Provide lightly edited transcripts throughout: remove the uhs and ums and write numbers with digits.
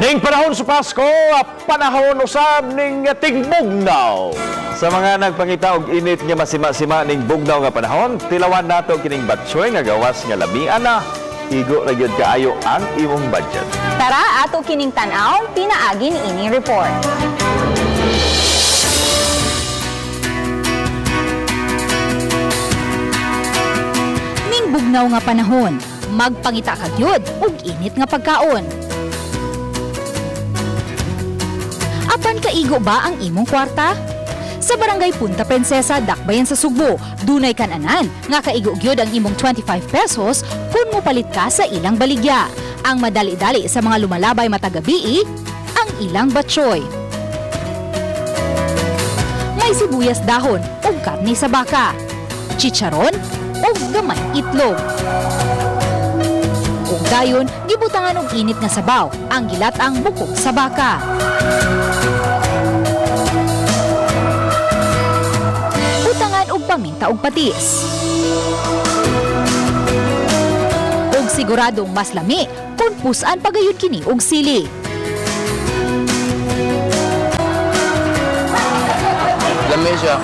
Ning panahon sa Pasko, panahon usab ning tigbugnaw. Sa mga nagpangita og init nga masima-sima ning bugnaw nga panahon, tilawan nato kining batchoy nga gawas nga lamian na. Igo ra gyud kaayo ang imong budget. Tara, ato kining tan-awon, pinaagi ni ining report. Ning bugnaw nga panahon, magpangita ka gyud og init nga pagkaon. Apan kaigo ba ang imong kwarta? Sa Barangay Punta Princesa, Dakbayan sa Sugbo, dunay kananan nga kaigo gyud ang imong 25 pesos kung mopalit ka sa ilang baligya. Ang madali-dali sa mga lumalabay matagabii, ang ilang batchoy. May sibuyas dahon ug karne sa baka, chicharon ug gamay itlog. Ug dayon gibutangan og init nga sabaw ang gilatang bukog sa baka. Butangan og paminta ug patis. Ug siguradong mas lami kung pusan pagayud kini og sili. Lami siya.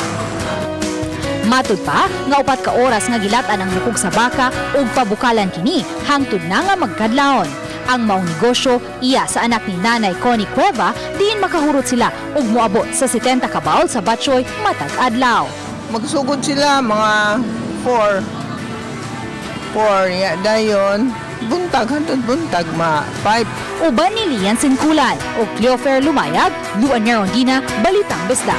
Matud pa nga 4 ka oras nga gilatan ang bukog sa baka ug pabukalan kini hangtod na nga magkadlawon. Ang maong negosyo iya sa anak ni Nanay Connie Cueva diin makahurot sila ug moabot sa 70 ka bowl sa batchoy matag adlaw. Magsugod sila mga 4. 4, ya, dayon. Buntag, hantod buntag, ma 5. Uban ni Lian Sinkulan o Cleofer Lumayag, Luan Rondina, Balitang Bisdak.